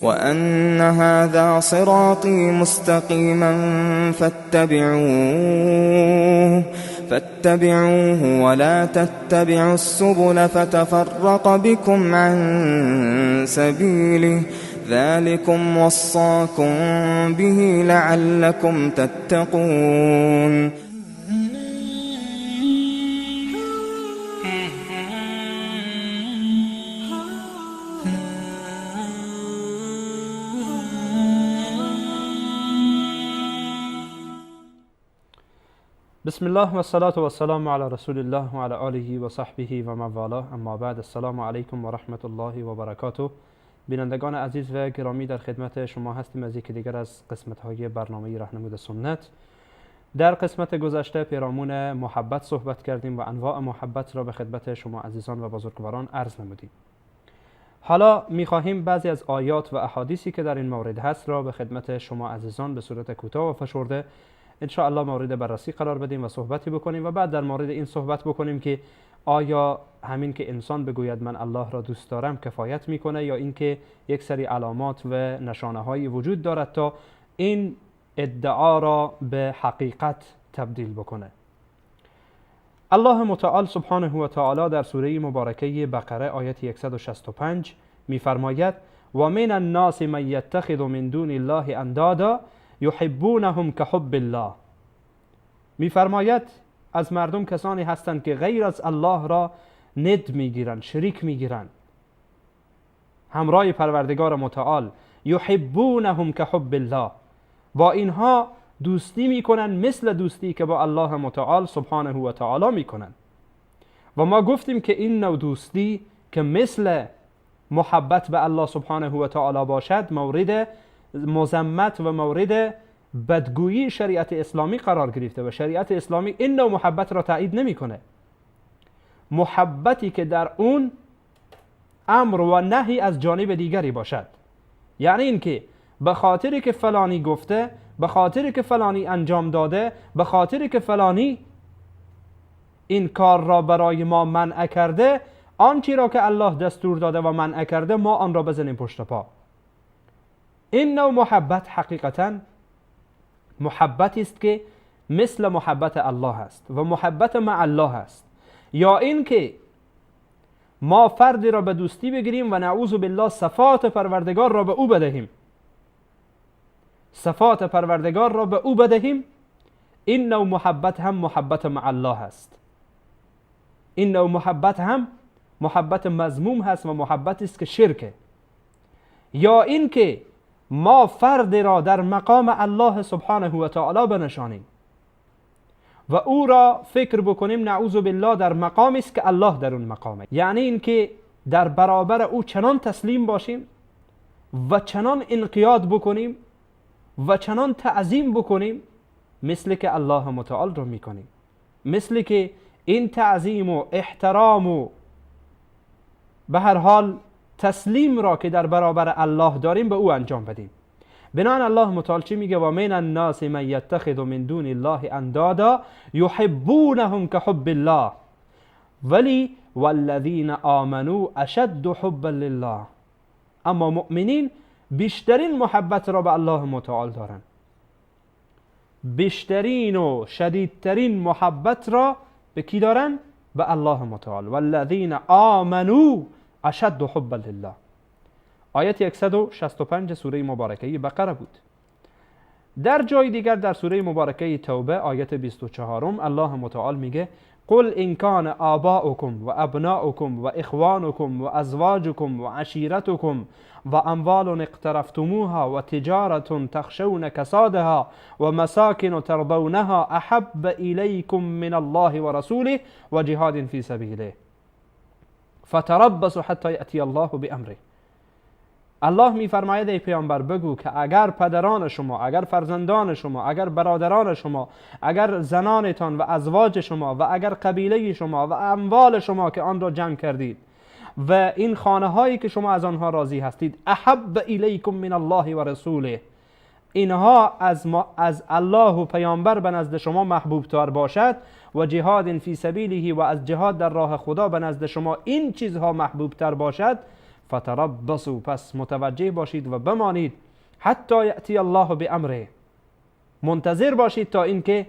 وأن هذا صراطي مستقيما فاتبعوه ولا تتبعوا السبل فتفرق بكم عن سبيله ذلكم وصاكم به لعلكم تتقون. بسم الله و الصلاة و السلام علی رسول الله و علی آله و صحبه و من والاه. اما بعد، السلام علیکم و رحمت الله و برکاته. بینندگان عزیز و گرامی، در خدمت شما هستیم از یکی دیگر از قسمت‌های برنامه راهنمود سنت. در قسمت گذشته پیرامون محبت صحبت کردیم و انواع محبت را به خدمت شما عزیزان و بزرگواران عرض نمودیم. حالا می‌خواهیم بعضی از آیات و احادیثی که در این مورد هست را به خدمت شما عزیزان به صورت کوتاه و فشرده انشاءالله مورد بررسی قرار بدیم و صحبتی بکنیم و بعد در مورد این صحبت بکنیم که آیا همین که انسان بگوید من الله را دوست دارم کفایت میکنه یا اینکه یک سری علامات و نشانه هایی وجود دارد تا این ادعا را به حقیقت تبدیل بکنه. الله متعال سبحانه و تعالی در سوره مبارکه بقره آیت 165 میفرماید: و من الناس من یتخذ من دون الله اندادا یحبونهم کحب الله. میفرماید از مردم کسانی هستند که غیر از الله را ند میگیرند، شریک میگیرند همراه پروردگار متعال. یحبونهم کحب الله، با اینها دوستی میکنن مثل دوستی که با الله متعال سبحانه و تعالی میکنن. و ما گفتیم که این نوع دوستی که مثل محبت به الله سبحانه و تعالی باشد مورد مذمت و مورد بدگویی شریعت اسلامی قرار گرفته و شریعت اسلامی این نوع محبت را تایید نمیکنه. محبتی که در اون امر و نهی از جانب دیگری باشد، یعنی اینکه به خاطری که فلانی گفته، به خاطری که فلانی انجام داده، به خاطری که فلانی این کار را برای ما منع کرده، آنچه را که الله دستور داده و منع کرده ما آن را بزنیم پشت پا. این نوع محبت حقیقتا محبتی است که مثل محبت الله است و محبت مع الله است. یا اینکه ما فردی را به دوستی بگیریم و نعوذ بالله صفات پروردگار را به او بدهیم، صفات پروردگار را به او بدهیم، این نوع محبت هم محبت مع الله است. این نوع محبت هم محبت مذموم هست و محبتی است که شرکه. یا اینکه ما فرد را در مقام الله سبحانه و تعالی بنشانیم و او را فکر بکنیم نعوذ بالله در مقامی است که الله در اون مقامه، یعنی اینکه در برابر او چنان تسلیم باشیم و چنان انقیاد بکنیم و چنان تعظیم بکنیم مثل که الله متعال را میکنیم، مثل که این تعظیم و احترام و به هر حال تسلیم را که در برابر الله داریم به او انجام بدیم. بنابراین الله متعال چی میگه؟ و من الناس من یتخذ من دون الله اندادا یحبونهم کحب الله ولی والذین آمنوا اشد حبا لله. اما مؤمنین بیشترین محبت را به الله متعال دارند، بیشترین و شدیدترین محبت را به کی دارن؟ به الله متعال. والذین آمنوا اشد حبا لله. آیت 165 سوره مبارکه بقره بود. در جای دیگر در سوره مبارکه توبه آیت 24 الله متعال میگه: قل إن كان آباؤكم وأبناؤكم وإخوانكم وأزواجكم وعشيرتكم وأموال اقترفتموها وتجارة تخشون كسادها ومساكن ترضونها أحب إليكم من الله ورسوله وجهاد في سبيله فتربصوا حتی یأتی الله بامره. الله میفرماید ای پیامبر بگو که اگر پدران شما، اگر فرزندان شما، اگر برادران شما، اگر زنانتان و ازواج شما و اگر قبیله شما و اموال شما که آن را جمع کردید و این خانه هایی که شما از آنها راضی هستید، احب الیکم من الله و رسوله، اینها از الله و پیامبر به نزد شما محبوب تر باشد، و جهاد فی سبیله، و از جهاد در راه خدا به نزد شما این چیزها محبوب تر باشد، فتربصوا، پس متوجه باشید و بمانید، حتی یأتی الله بامره، منتظر باشید تا اینکه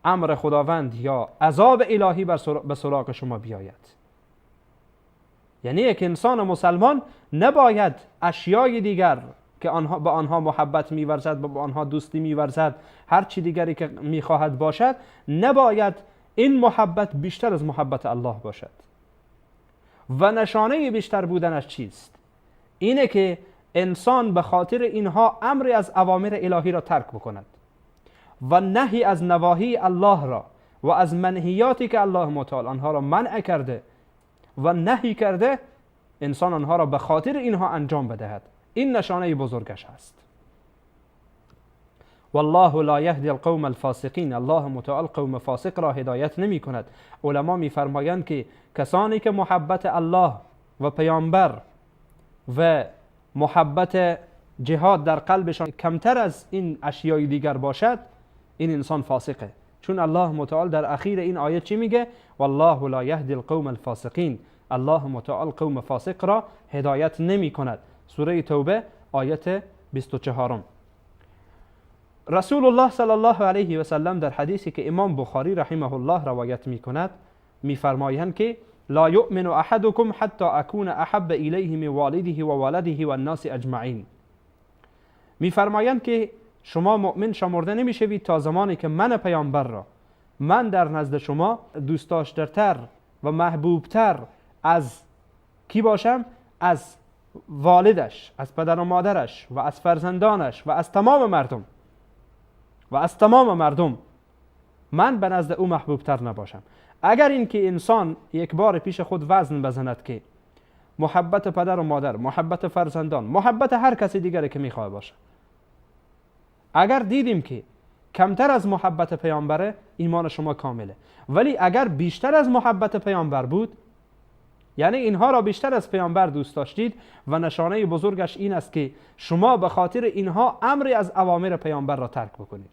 امر خداوند یا عذاب الهی به سراغ شما بیاید. یعنی یک انسان مسلمان نباید اشیای دیگر که آنها به آنها محبت می‌ورزد، به آنها دوستی می‌ورزد، هر چی دیگری که می‌خواهد باشد، نباید این محبت بیشتر از محبت الله باشد. و نشانه بیشتر بودنش چیست؟ اینه که انسان به خاطر اینها امری از اوامر الهی را ترک بکند و نهی از نواهی الله را و از منهیاتی که الله متعال آنها را منع کرده و نهی کرده، انسان آنها را به خاطر اینها انجام بدهد. این نشانه بزرگش است. والله لا یهدی القوم الفاسقین، الله متعال قوم فاسق را هدایت نمی کند. علما می فرمایند که کسانی که محبت الله و پیامبر و محبت جهاد در قلبشان کمتر از این اشیای دیگر باشد، این انسان فاسقه. چون الله متعال در اخیر این آیه چی میگه؟ والله لا یهدی القوم الفاسقین، الله متعال قوم فاسق را هدایت نمی کند. سوره توبه آیت 24. رسول الله صلی الله علیه و سلم در حدیثی که امام بخاری رحمه الله روایت می کند می فرمایند که لا یؤمن احدکم حتی اکون احب الیه من والده و ولده و الناس اجمعین. می فرمایند که شما مؤمن شمرده نمی شوید تا زمانی که من پیامبر را من در نزد شما دوست داشته‌تر و محبوبتر از کی باشم؟ از والدش، از پدر و مادرش و از فرزندانش و از تمام مردم، و از تمام مردم من به نزد او محبوبتر نباشم. اگر اینکه انسان یک بار پیش خود وزن بزند که محبت پدر و مادر، محبت فرزندان، محبت هر کسی دیگری که میخواه باشه، اگر دیدیم که کمتر از محبت پیامبره، ایمان شما کامله. ولی اگر بیشتر از محبت پیامبر بود، یعنی اینها را بیشتر از پیامبر دوست داشتید، و نشانه بزرگش این است که شما به خاطر اینها امری از اوامر پیامبر را ترک بکنید،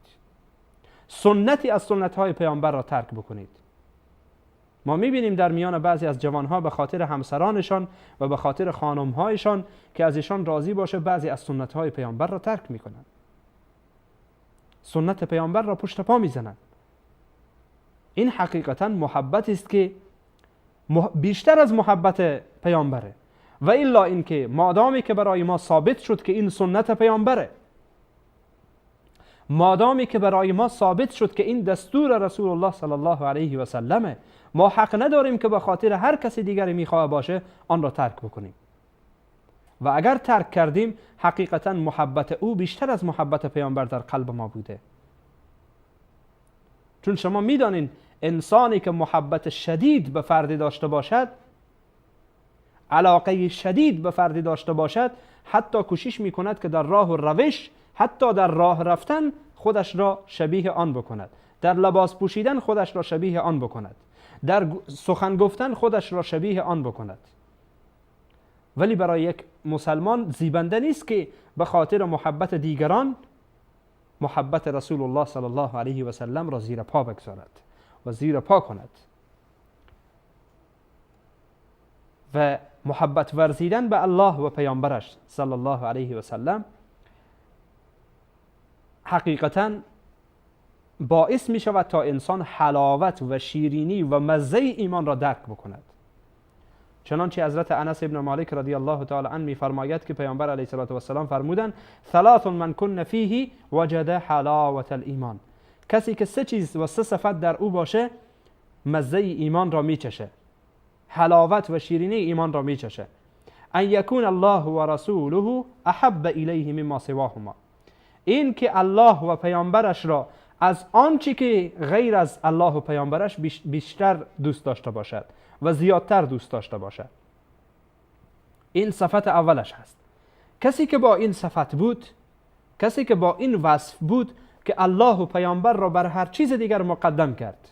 سنتی از سنت‌های پیامبر را ترک بکنید. ما می‌بینیم در میان بعضی از جوانها به خاطر همسرانشان و به خاطر خانم‌هایشان که از ایشان راضی باشه، بعضی از سنت‌های پیامبر را ترک می‌کنند، سنت پیامبر را پشت پا می‌زنند. این حقیقتاً محبت است که بیشتر از محبت پیامبره. و الا اینکه مادامی که برای ما ثابت شد که این سنت پیامبره، مادامی که برای ما ثابت شد که این دستور رسول الله صلی الله علیه و سلمه، ما حق نداریم که به خاطر هر کسی دیگری میخواه باشه آن را ترک بکنیم. و اگر ترک کردیم، حقیقتا محبت او بیشتر از محبت پیامبر در قلب ما بوده. چون شما میدانین انسانی که محبت شدید به فردی داشته باشد، علاقه شدید به فردی داشته باشد، حتی کوشش میکند که در راه و روش، حتی در راه رفتن خودش را شبیه آن بکند، در لباس پوشیدن خودش را شبیه آن بکند، در سخن گفتن خودش را شبیه آن بکند. ولی برای یک مسلمان زیبنده نیست که به خاطر محبت دیگران محبت رسول الله صلی الله علیه و سلم را زیر پا بگذارد و زیر پا کند. و محبت ورزیدن به الله و پیامبرش صلی الله علیه و سلم حقیقتاً باعث می شود تا انسان حلاوت و شیرینی و مزه ایمان را درک بکند. چنانچه حضرت انس ابن مالک رضی الله تعالی عنه می‌فرماید که پیامبر علیه الصلاة والسلام فرمودند ثلاث من کن فیه وجد حلاوت الایمان. کسی که سه چیز و سه صفت در او باشه، مزه ایمان را میچشه، حلاوت و شیرینی ایمان را میچشه. ان یکون الله و رسوله احب الیه مما سواهما. این که الله و پیامبرش را از آنچه که غیر از الله و پیامبرش بیشتر دوست داشته باشد و زیادتر دوست داشته باشد. این صفت اولش هست. کسی که با این صفت بود، کسی که با این وصف بود که الله و پیامبر را بر هر چیز دیگر مقدم کرد،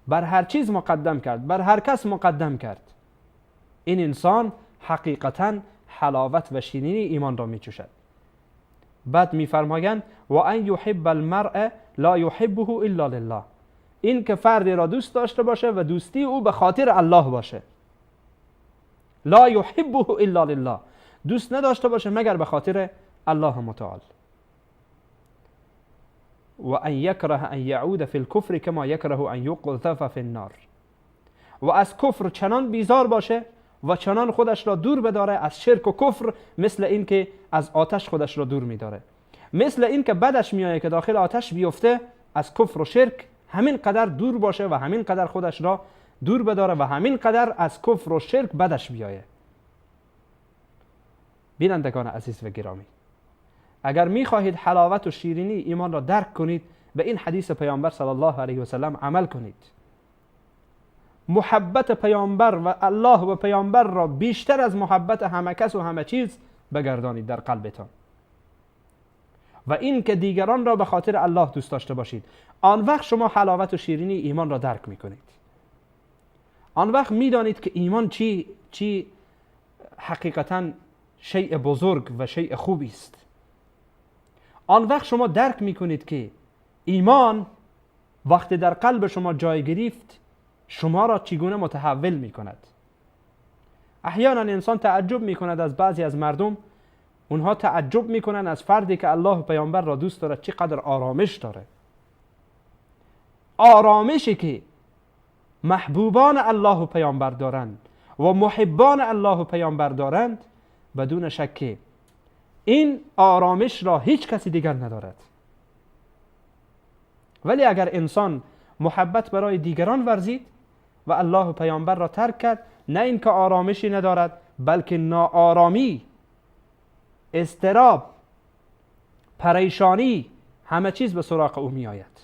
بر هر چیز مقدم کرد، بر هر کس مقدم کرد، این انسان حقیقتا حلاوت و شیرینی ایمان را میچشد. بعد میفرمایند و ان یحب المرء لا یحبه الا لله، این که فردی را دوست داشته باشه و دوستی او به خاطر الله باشه. لا یحبه الا لله، دوست نداشته باشه مگر به خاطر الله متعال. و ان یکره ان یعود فی الکفر کما یکره ان یقذف فی النار، و از کفر چنان بیزار باشه و چنان خودش را دور بداره از شرک و کفر، مثل این که از آتش خودش را دور میداره، مثل این که بدش میآید که داخل آتش بیفته، از کفر و شرک همین قدر دور باشه و همین قدر خودش را دور بداره و همین قدر از کفر و شرک بدش بیایه. بینندگان عزیز و گرامی، اگر میخواهید حلاوت و شیرینی ایمان را درک کنید، به این حدیث پیامبر صلی الله علیه و سلم عمل کنید. محبت پیامبر و الله و پیامبر را بیشتر از محبت همه کس و همه چیز بگردانید در قلبتان، و این که دیگران را به خاطر الله دوست داشته باشید. آن وقت شما حلاوت و شیرینی ایمان را درک میکنید. آن وقت میدانید که ایمان چی حقیقتا شیء بزرگ و شیء خوبی است. آن وقت شما درک میکنید که ایمان وقتی در قلب شما جای گرفت، شما را چگونه متحول میکند. احیانا انسان تعجب میکند از بعضی از مردم، اونها تعجب میکنن از فردی که الله و پیامبر را دوست دارد چقدر آرامش داره. آرامشی که محبوبان الله و پیامبر دارند و محبان الله و پیامبر دارند، بدون شک این آرامش را هیچ کسی دیگر ندارد. ولی اگر انسان محبت برای دیگران ورزید و الله و پیامبر را ترک کرد، نه اینکه آرامشی ندارد، بلکه ناآرامی، اضطراب، پریشانی، همه چیز به سراغ او می آید.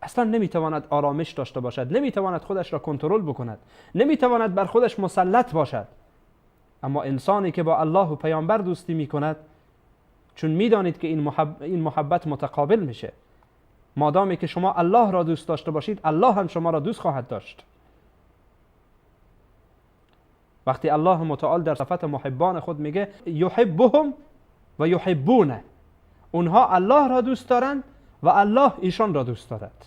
اصلا نمیتواند آرامش داشته باشد، نمیتواند خودش را کنترل بکند، نمیتواند بر خودش مسلط باشد. اما انسانی که با الله و پیامبر دوستی میکند، چون میدانید که این محبت متقابل میشه، مادامی که شما الله را دوست داشته باشید، الله هم شما را دوست خواهد داشت. وقتی الله متعال در صفت محبان خود میگه یحبهم و یحبونه، اونها الله را دوست دارند و الله ایشان را دوست دارد.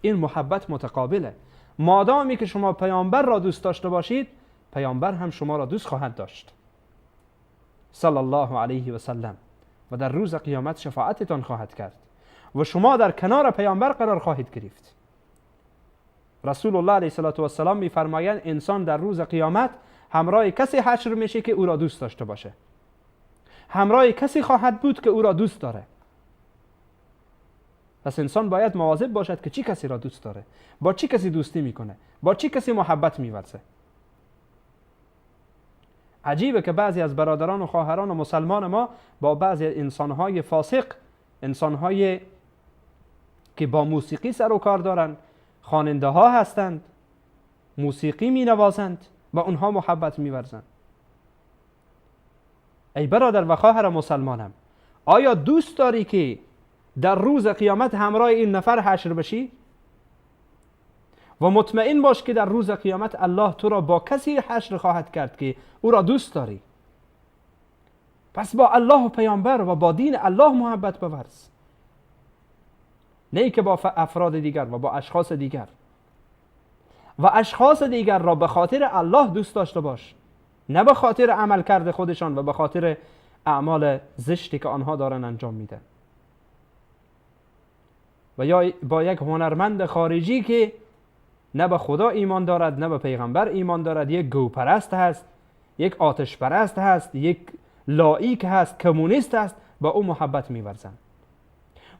این محبت متقابله. مادامی که شما پیامبر را دوست داشته باشید، پیامبر هم شما را دوست خواهد داشت صلی الله علیه و سلم، و در روز قیامت شفاعتتان خواهد کرد و شما در کنار پیامبر قرار خواهید گرفت. رسول الله علیه الصلاة والسلام میفرمایند انسان در روز قیامت همراه کسی حشر میشه که او را دوست داشته باشه، همراه کسی خواهد بود که او را دوست داره. پس انسان باید مواظب باشد که چی کسی را دوست داره، با چی کسی دوستی میکنه، با چی کسی محبت میورزه. عجیبه که بعضی از برادران و خواهران و مسلمان ما با بعضی انسانهای فاسق، انسانهای که با موسیقی سر و کار دارند، خواننده ها هستند، موسیقی می نوازند، با اونها محبت می ورزند. ای برادر و خواهر مسلمانم، آیا دوست داری که در روز قیامت همراه این نفر حشر بشی؟ و مطمئن باش که در روز قیامت الله تو را با کسی حشر خواهد کرد که او را دوست داری. پس با الله و پیامبر و با دین الله محبت بورز، نه ای که با افراد دیگر و با اشخاص دیگر. و اشخاص دیگر را به خاطر الله دوست داشته باش، نه به خاطر عمل کرده خودشان و به خاطر اعمال زشتی که آنها دارن انجام میدن. و یا با یک هنرمند خارجی که نه به خدا ایمان دارد، نه به پیغمبر ایمان دارد، یک گوپرست هست، یک آتش پرست هست، یک لائیک هست، کمونیست هست، با او محبت می‌ورزند.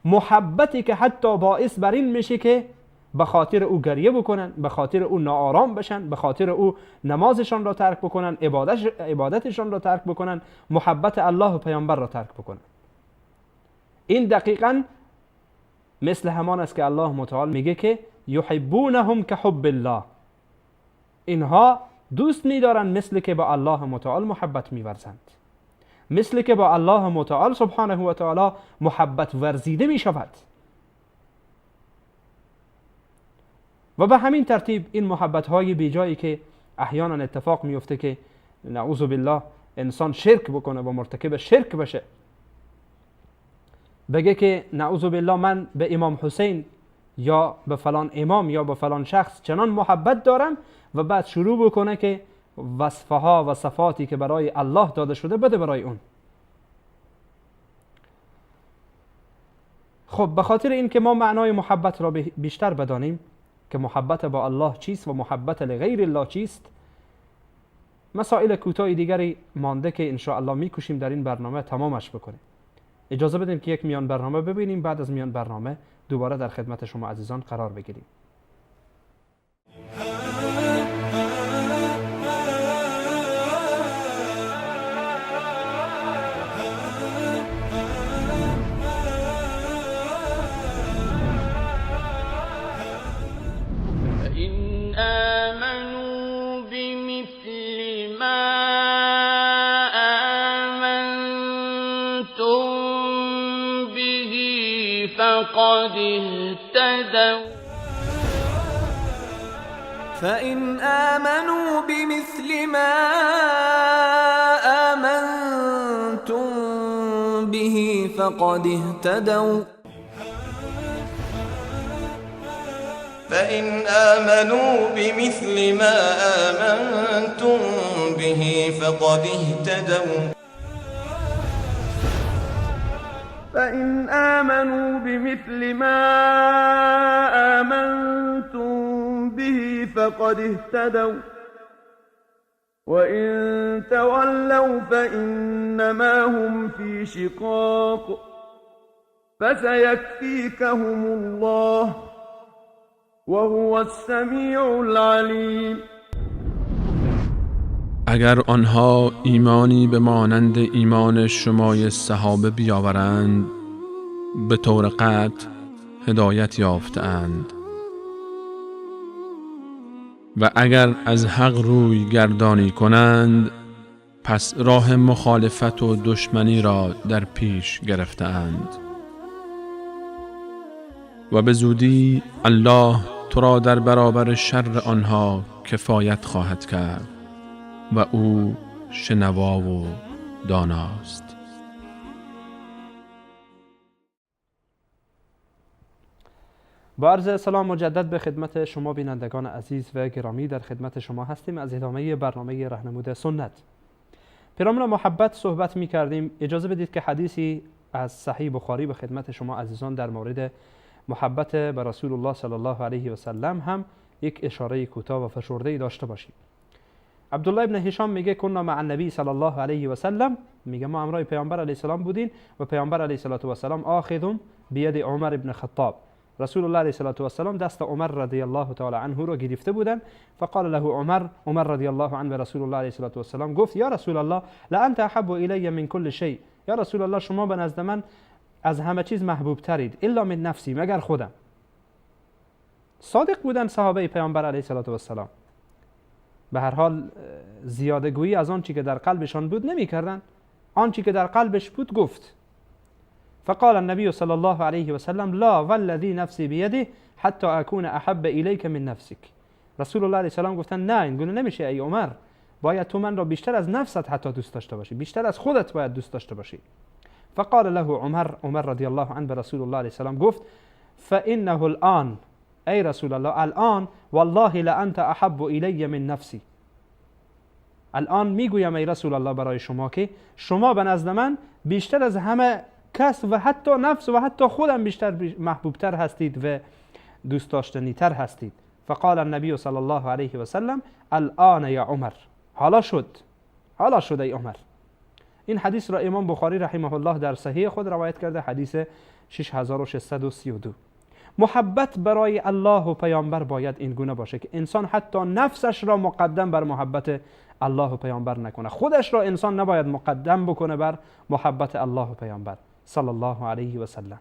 محبتی که حتی باعث بر این میشه که به خاطر او گریه بکنن، به خاطر او ناآرام بشن، به خاطر او نمازشان را ترک بکنن، عبادتشان را ترک بکنن، محبت الله و پیامبر را ترک بکنن. این دقیقاً مثل همان است که الله متعال میگه که یحبونهم که حب الله، اینها دوست می‌دارند مثل که با الله متعال محبت می‌ورزند، مثل که با الله متعال سبحانه و تعالی محبت ورزیده می‌شود. و به همین ترتیب این محبت‌های بیجایی که احیانا اتفاق میفته که نعوذ بالله انسان شرک بکنه و مرتکب شرک بشه، بگه که نعوذ بالله من به امام حسین یا به فلان امام یا به فلان شخص چنان محبت دارم، و بعد شروع بکنه که وصفها و صفاتی که برای الله داده شده بده برای اون. خب به خاطر اینکه ما معنای محبت را بیشتر بدانیم که محبت با الله چیست و محبت لغیر الله چیست، مسائل کوتاه دیگری مانده که انشاءالله میکوشیم در این برنامه تمامش بکنیم. اجازه بدیم که یک میان برنامه ببینیم، بعد از میان برنامه دوباره در خدمت شما عزیزان قرار بگیریم. فقد اهتدوا. فإن آمنوا بمثل ما آمنتم به فقد اهتدوا. فإن آمنوا بمثل ما آمنتم به فقد اهتدوا. فإن آمنوا بمثل ما آمنتم به فقد اهتدوا وإن تولوا فإنما هم في شقاق فسيكفيكهم الله وهو السميع العليم. اگر آنها ایمانی به مانند ایمان شمای صحابه بیاورند به طور قطع هدایت یافته‌اند، و اگر از حق روی گردانی کنند پس راه مخالفت و دشمنی را در پیش گرفته‌اند. و به زودی الله تو را در برابر شر آنها کفایت خواهد کرد و او شنوا و داناست. با عرض سلام مجدد به خدمت شما بینندگان عزیز و گرامی، در خدمت شما هستیم از ادامه برنامه رهنمود سنت. پیرامون محبت صحبت می کردیم. اجازه بدید که حدیثی از صحیح بخاری به خدمت شما عزیزان در مورد محبت به رسول الله صلی الله علیه و سلم هم یک اشاره کوتاه و فشرده‌ای داشته باشیم. عبدالله ابن هشام میگه کنا مع النبی صلی الله علیه و سلم، میگه ما همراه پیامبر علیه السلام بودیم و پیامبر علیه الصلاة و السلام آخذ بید عمر ابن خطاب، رسول الله علیه الصلاة و السلام دست عمر رضی الله تعالی عنه را گرفته بودند. فقال له عمر، عمر رضی الله عنه به رسول الله علیه الصلاة و السلام گفت یا رسول الله لانت احب الی من کل شیء، یا رسول الله شما به نزد من از همه چیز محبوب ترید، الا من نفسی، مگر خودم. صادق بودن صحابه پیامبر علیه الصلاة و السلام. به هر حال زیاده گویی از آن چی که در قلبشان بود نمی کردن، آن چی که در قلبش بود گفت. فقال النبي صلى الله عليه وسلم لا والذي نفسي بيده حتى اكون احب اليك من نفسك. رسول الله علیه السلام گفتن نه، این گونه نمیشه ای عمر، باید تو من را بیشتر از نفست حتی دوست داشته باشی، بیشتر از خودت باید دوست داشته باشی. فقال له عمر، عمر رضی الله عنه به رسول الله علیه السلام گفت فانه الان، ای رسول الله الان والله لانت احب الی من نفسی، الان میگویم ای رسول الله برای شما که شما به نزد من بیشتر از همه کس و حتی نفس و حتی خودم بیشتر محبوبتر هستید و دوست داشتنی تر هستید. فقال النبی صلی الله علیه و سلم الان یا عمر، حالا شد، حالا شد ای عمر. این حدیث را امام بخاری رحمه الله در صحیح خود روایت کرده، حدیث 6632. محبت برای الله و پیامبر باید این گونه باشه که انسان حتی نفسش را مقدم بر محبت الله و پیامبر نکنه، خودش را انسان نباید مقدم بکنه بر محبت الله و پیامبر صلی الله علیه و سلم.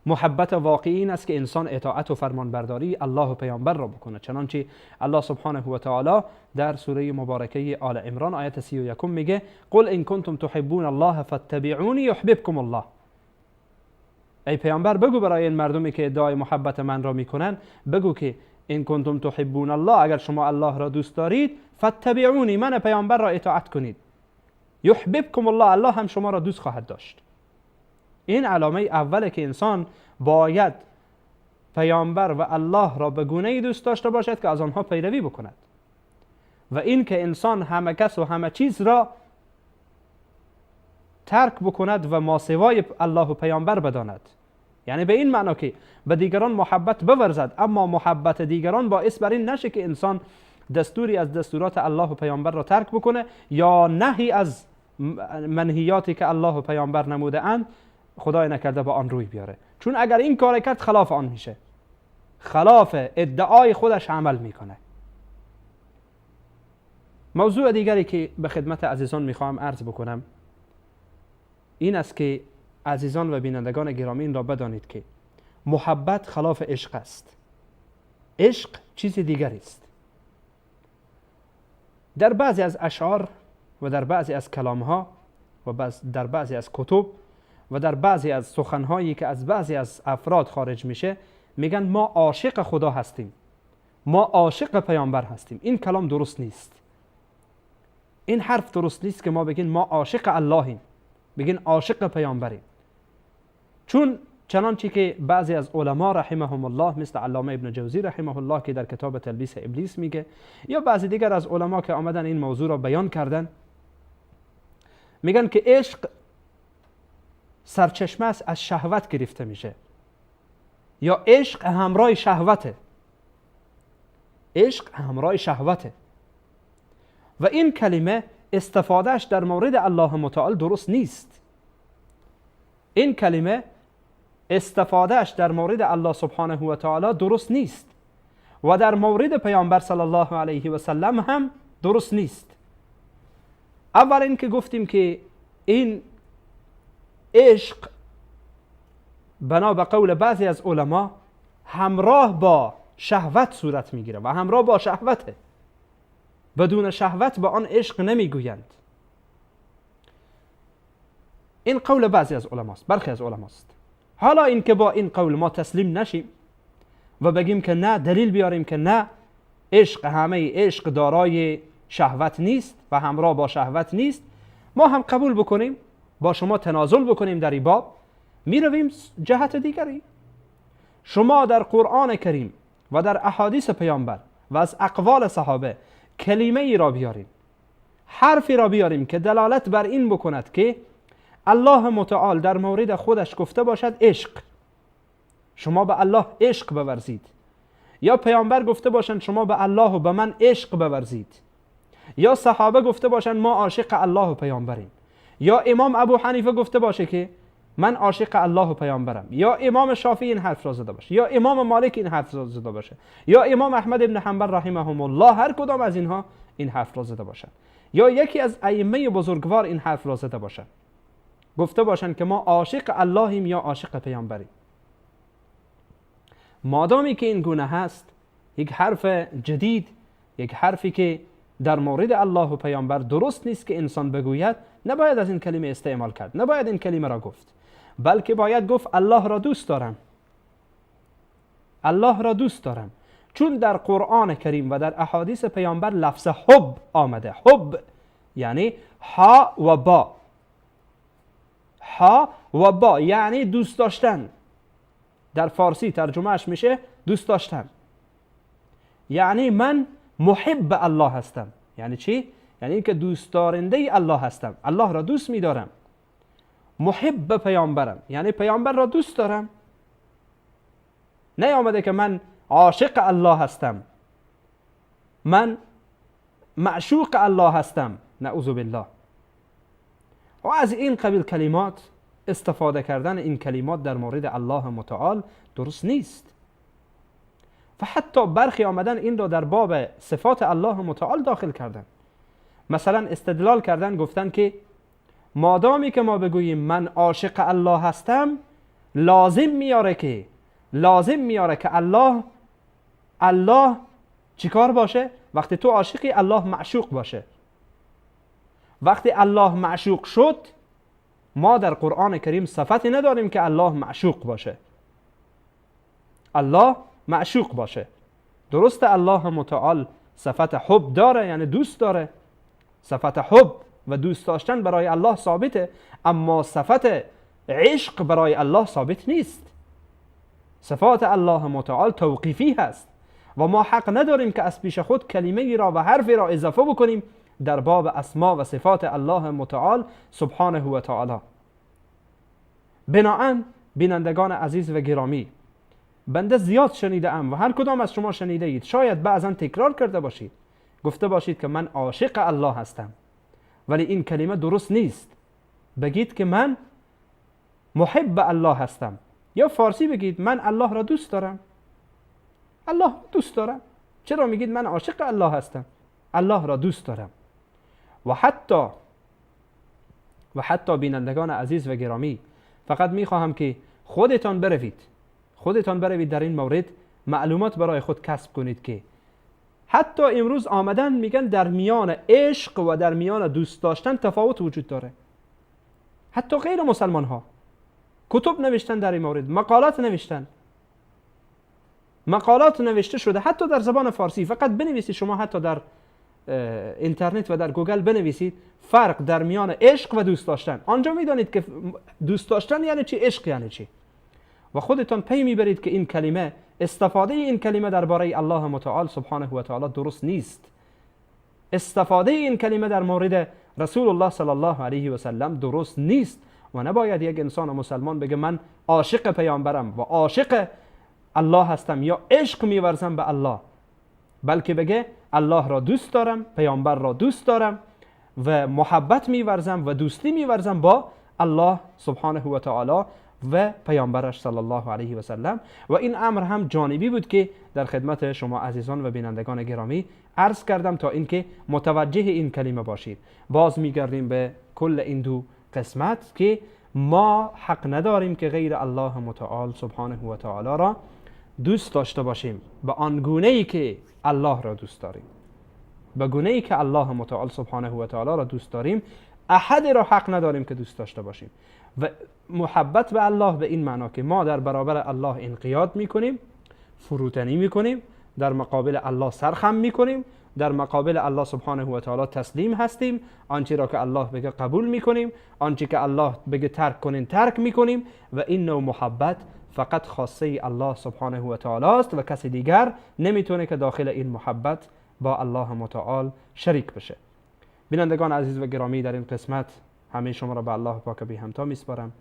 محبت واقعی این است که انسان اطاعت و فرمانبرداری الله و پیامبر را بکنه، چنانچه الله سبحانه و تعالی در سوره مبارکه آل عمران آیت 31 میگه قل ان کنتم تحبون الله فاتبعونی یحببکم الله. ای پیامبر بگو برای این مردمی که ادعای محبت من را میکنن، بگو که ان کنتم تحبون الله، اگر شما الله را دوست دارید، فاتبعونی، من پیامبر را اطاعت کنید، یحببکم الله، الله هم شما را دوست خواهد داشت. این علامه اوله که انسان باید پیامبر و الله را به گونه‌ای دوست داشته باشد که از آنها پیروی بکند. و این که انسان همه کس و همه چیز را ترک بکند و ماسوای الله و پیامبر بداند، یعنی به این معنا که به دیگران محبت بورزد، اما محبت دیگران باعث بر این نشه که انسان دستوری از دستورات الله و پیامبر را ترک بکنه یا نهی از منهیاتی که الله و پیامبر نموده اند خدای نکرده با آن روی بیاره. چون اگر این کار کرد خلاف آن میشه، خلاف ادعای خودش عمل میکنه. موضوع دیگری که به خدمت عزیزان میخواهم عرض بکنم این است که عزیزان و بینندگان گرامی این را بدانید که محبت خلاف عشق است. عشق چیز دیگری است. در بعضی از اشعار و در بعضی از کلامها و در بعضی از کتب و در بعضی از سخنهایی که از بعضی از افراد خارج میشه میگن ما عاشق خدا هستیم، ما عاشق پیامبر هستیم. این کلام درست نیست. این حرف درست نیست که ما بگیم ما عاشق اللهیم، بگین عاشق پیامبریم. چون چنانچه که بعضی از علما رحمهم الله مثل علامه ابن جوزی رحمه الله که در کتاب تلبیس ابلیس میگه، یا بعضی دیگر از علما که آمدن این موضوع را بیان کردن، میگن که عشق سرچشمه است، از شهوت گرفته میشه، یا عشق همراه شهوته. عشق همراه شهوته و این کلمه استفادهش در مورد الله متعال درست نیست. این کلمه استفادهش در مورد الله سبحانه و تعالی درست نیست و در مورد پیامبر صلی الله علیه و سلم هم درست نیست. اول اینکه گفتیم که این عشق بنا به قول بعضی از علما همراه با شهوت صورت میگیره و همراه با شهوته، بدون شهوت به آن عشق نمیگویند. این قول بعضی از علماست، برخی از علماست. حالا این که با این قول ما تسلیم نشیم و بگیم که نه، دلیل بیاریم که نه، عشق همه عشق دارای شهوت نیست و همراه با شهوت نیست، ما هم قبول بکنیم، با شما تنازل بکنیم در این باب، میرویم جهت دیگری. شما در قرآن کریم و در احادیث پیامبر و از اقوال صحابه کلمه ای را بیاریم، حرفی را بیاریم که دلالت بر این بکند که الله متعال در مورد خودش گفته باشد عشق، شما به الله عشق بورزید، یا پیامبر گفته باشند شما به الله و به من عشق بورزید، یا صحابه گفته باشند ما عاشق الله و پیامبریم، یا امام ابو حنیفه گفته باشه که من عاشق الله و پیامبرم، یا امام شافعی این حرف را زده باشه، یا امام مالک این حرف را زده باشه، یا امام احمد ابن حنبل رحمهم الله، هر کدام از اینها این حرف را زده باشند، یا یکی از ائمه بزرگوار این حرف را زده باشند، گفته باشند که ما عاشق اللهیم یا عاشق پیامبریم. مادامی که این گونه هست، یک حرف جدید، یک حرفی که در مورد الله و پیامبر درست نیست که انسان بگوید، نباید از این کلمه استعمال کرد، نباید این کلمه را گفت، بلکه باید گفت الله را دوست دارم، الله را دوست دارم. چون در قرآن کریم و در احادیث پیامبر لفظ حب آمده. حب یعنی ها و با، ها و با یعنی دوست داشتن. در فارسی ترجمهش میشه دوست داشتن، یعنی من محب الله هستم. یعنی چی؟ یعنی اینکه دوست دارنده الله هستم، الله را دوست میدارم. محب پیامبرم، یعنی پیامبر را دوست دارم. نیامده که من عاشق الله هستم، من معشوق الله هستم، نعوذ بالله. و از این قبیل کلمات استفاده کردن این کلمات در مورد الله متعال درست نیست. و حتی برخی آمدن این را در باب صفات الله متعال داخل کردن. مثلا استدلال کردن، گفتن که مادامی که ما بگوییم من عاشق الله هستم، لازم میاره که الله چیکار باشه؟ وقتی تو عاشقی الله معشوق باشه. وقتی الله معشوق شد، ما در قرآن کریم صفتی نداریم که الله معشوق باشه. الله معشوق باشه. درست الله متعال صفت حب داره، یعنی دوست داره، صفت حب و دوست داشتن برای الله ثابته، اما صفت عشق برای الله ثابت نیست. صفات الله متعال توقیفی هست و ما حق نداریم که از پیش خود کلمه ای را و حرفی را اضافه بکنیم در باب اسما و صفات الله متعال سبحانه و تعالی. بناهن بینندگان عزیز و گرامی، بنده زیاد شنیده ام و هر کدام از شما شنیده اید، شاید بعضا تکرار کرده باشید، گفته باشید که من عاشق الله هستم، ولی این کلمه درست نیست. بگید که من محب الله هستم، یا فارسی بگید من الله را دوست دارم. الله دوست دارم. چرا میگید من عاشق الله هستم؟ الله را دوست دارم. و حتی بینندگان عزیز و گرامی، فقط میخواهم که خودتان بروید در این مورد معلومات برای خود کسب کنید که حتی امروز آمدن میگن در میان عشق و در میان دوست داشتن تفاوت وجود داره. حتی غیر مسلمان ها کتب نوشتن در این مورد، مقالات نوشتن، مقالات نوشته شده حتی در زبان فارسی. فقط بنویسید شما، حتی در اینترنت و در گوگل بنویسید فرق در میان عشق و دوست داشتن، آنجا میدانید که دوست داشتن یعنی چی، عشق یعنی چی، و خودتان پی میبرید که این کلمه، استفاده این کلمه درباره الله متعال سبحانه و تعالی درست نیست. استفاده این کلمه در مورد رسول الله صلی الله علیه و سلم درست نیست و نباید یک انسان مسلمان بگه من عاشق پیامبرم و عاشق الله هستم یا عشق میورزم به الله، بلکه بگه الله را دوست دارم، پیامبر را دوست دارم و محبت میورزم و دوستی میورزم با الله سبحانه و تعالی و پیامبرش صلی الله علیه و سلم. و این امر هم جانبی بود که در خدمت شما عزیزان و بینندگان گرامی عرض کردم تا اینکه متوجه این کلمه باشید. باز میگردیم به کل این دو قسمت که ما حق نداریم که غیر الله متعال سبحانه و تعالی را دوست داشته باشیم به آن گونه ای که الله را دوست داریم. به گونه ای که الله متعال سبحانه و تعالی را دوست داریم، احد را حق نداریم که دوست داشته باشیم. و محبت به الله به این معنا که ما در برابر الله انقیاد میکنیم، فروتنی میکنیم، در مقابل الله سرخم میکنیم، در مقابل الله سبحانه و تعالی تسلیم هستیم، آنچه را که الله بگه قبول میکنیم، آنچه که الله بگه ترک کنین ترک میکنیم. و این نوع محبت فقط خاصه الله سبحانه و تعالی است و کسی دیگر نمیتونه که داخل این محبت با الله متعال شریک بشه. بینندگان عزیز و گرامی، در این قسمت همه شما را به الله پاک بی همتا میسپارم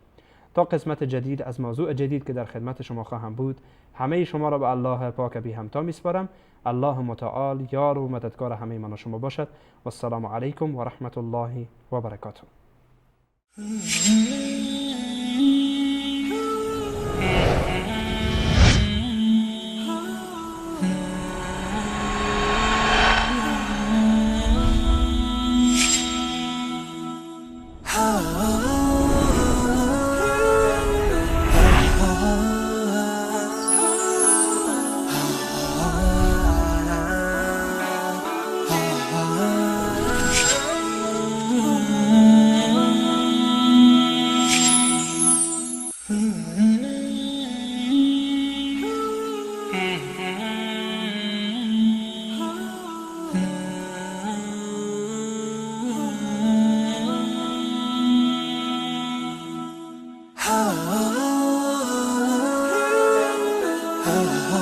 تا قسمت جدید از موضوع جدید که در خدمت شما خواهم بود. همه شما را به الله پاک بی همتا میسپارم. الله متعال یار و مددگار همه من و شما باشد. و السلام علیکم و رحمت الله و برکاته.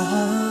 Oh.